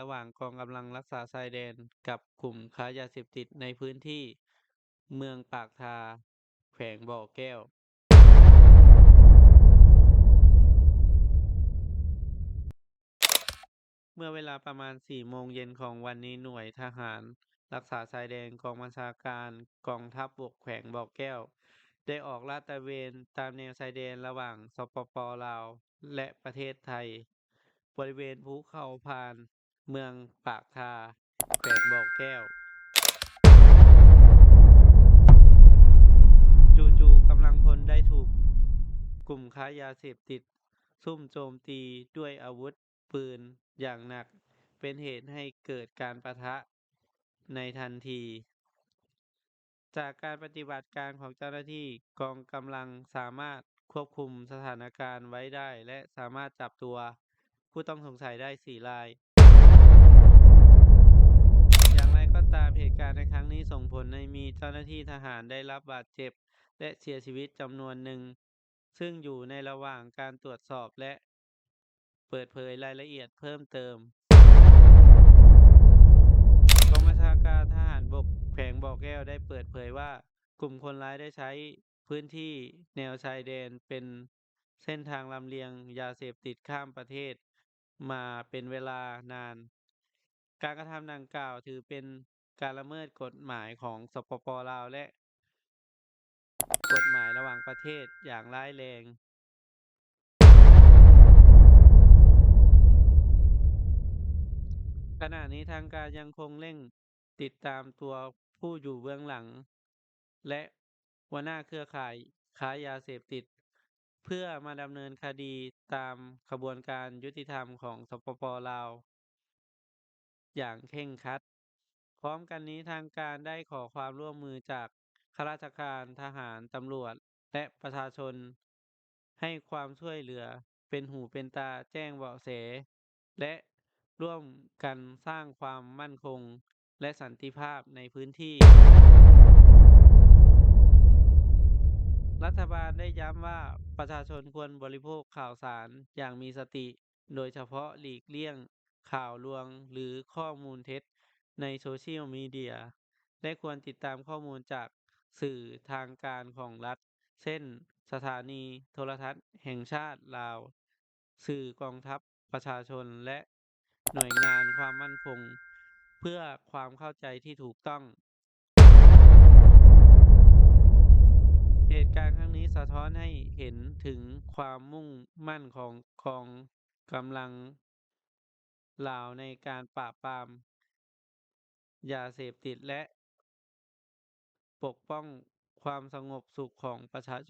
ະຫວ່າງກອງກຳລັງລັກສາຊາຍແດນກັບກຸ່ມຄ້າຢາເສບຕິດໃນພື້ນທີ່ເມືອງປາກທາ ແຂວງບໍ່ແກ້ວ. ເມື່ອເວລາປະມານສີ່ໂມງເຢັນຂອງວັນນີ້, ໜ່ວຍທະຫານລັກສາຊາຍແດນ ກອງບັນຊາການກອງທັບບົກແຂວງບໍ່ແກ້ວ ໄດ້ອອກລາດຕະເວນຕາມແນວຊາຍແດນລະຫວ່າງ ສປປ ລາວ ແລະ ປະເທດໄທ, ບໍລິເວນພູເຂົາພານ ເມືອງປາກທາ ແຂວງບໍ່ແກ້ວ. ຈູ່ໆ ກຳລັງພົນໄດ້ຖືກກຸ່ມຄ້າຢາເສບຕິດ ຊຸ່ມໂຈມຕີດ້ວຍອາວຸດປືນຢ່າງໜັກ, ເປັນເຫດໃຫ້ເກີດການປະທະໃນທັນທີ. ຈາກການປະຕິບັດການຂອງເຈົ້າໜ້າທີ່, ກອງກຳລັງສາມາດຄວບຄຸມສະຖານະການໄວ້ໄດ້ ແລະ ສາມາດຈັບຕົວຜູ້ຕ້ອງສົງໄສໄດ້ສີ່ລາຍ. ຢ່າງໃດກໍຕາມ, ເຫດການໃນຄັ້ງນີ້ສົ່ງຜົນໃຫ້ມີເຈົ້າໜ້າທີ່ທະຫານໄດ້ຮັບບາດເຈັບ ແລະ ເສຍຊີວິດຈຳນວນໜຶ່ງ, ຊຶ່ງຢູ່ໃນລະຫວ່າງການຕວດສອບ ແລະ ເປີດເຜີຍລາຍລະອຽດເພີ່ມເຕີມ. ກອງບັນຊາການທະຫານບົກແຂວງບໍ່ແກ້ວໄດ້ເປີດເຜີຍວ່າ, ກຸ່ມຄົນຮ້າຍໄດ້ໃຊ້ພື້ນທີ່ແນວຊາຍແດນເປັນເສັ້ນທາງລຳລຽງຢາເສບຕິດຂ້າມປະເທດມາເປັນເວລານານ. ການກະທຳດັ່ງກ່າວຖືເປັນການລະເມີດກົດໝາຍຂອງ ສປປ ລາວ ແລະ ກົດໝາຍລະຫວ່າງປະເທດຢ່າງຮ້າຍແຮງ. ຂະນະນີ້ທາງການຍັງຄົງເລັ່ງຕິດຕາມຕົວຜູ້ຢູ່ເບື້ອງຫຼັງ ແລະ ຫົວໜ້າເຄືອຂ່າຍຄ້າຢາເສບຕິດ ເພື່ອມາດຳເນີນຄະດີຕາມຂະບວນການຍຸຕິທຳຂອງ ສປປ ລາວ ຢ່າງເຄັ່ງຄັດ. ພ້ອມກັນນີ້, ທາງການໄດ້ຂໍຄວາມຮ່ວມມືຈາກຂ້າລາຊະການ, ທະຫານ, ຕຳຫຼວດ ແລະ ປະຊາຊົນ ໃຫ້ຄວາມຊ່ວຍເຫຼືອ, ເປັນຫູເປັນຕາ, ແຈ້ງເບາະແສ ແລະ ຮ່ວມກັນສ້າງຄວາມໝັ້ນຄົງ ແລະ ສັນຕິພາບໃນພື້ນທີ່. ລັດຖະບານໄດ້ຢ້ຳວ່າ ປະຊາຊົນຄວນບໍລິໂພກຂ່າວສານຢ່າງມີສະຕິ, ໂດຍສະເພາະຫຼີກລ່ຽງຂ່າວລວງ ຫຼື ຂໍ້ມູນເທັດໃນໂຊຊຽວມີເດຍ ແລະ ຄວນຕິດຕາມຂໍ້ມູນຈາກສື່ທາງການຂອງລັດ ເຊັ່ນ ສະຖານີໂທລະທັດແຫ່ງຊາດລາວ, ສື່ກອງທັບປະຊາຊົນ ແລະ ໜ່ວຍງານຄວາມໝັ້ນຄົງ ເພື່ອຄວາມເຂົ້າໃຈທີ່ຖືກຕ້ອງ. ເຫດການຄັ້ງນີ້ສະທ້ອນໃຫ້ເຫັນເຖິງຄວາມມຸ່ງໝັ້ນຂອງກອງກຳລັງລາວໃນການປາບປາມຢາເສບຕິດ ແລະ ປົກປ້ອງຄວາມສະຫງົບສຸກຂອງປະຊາ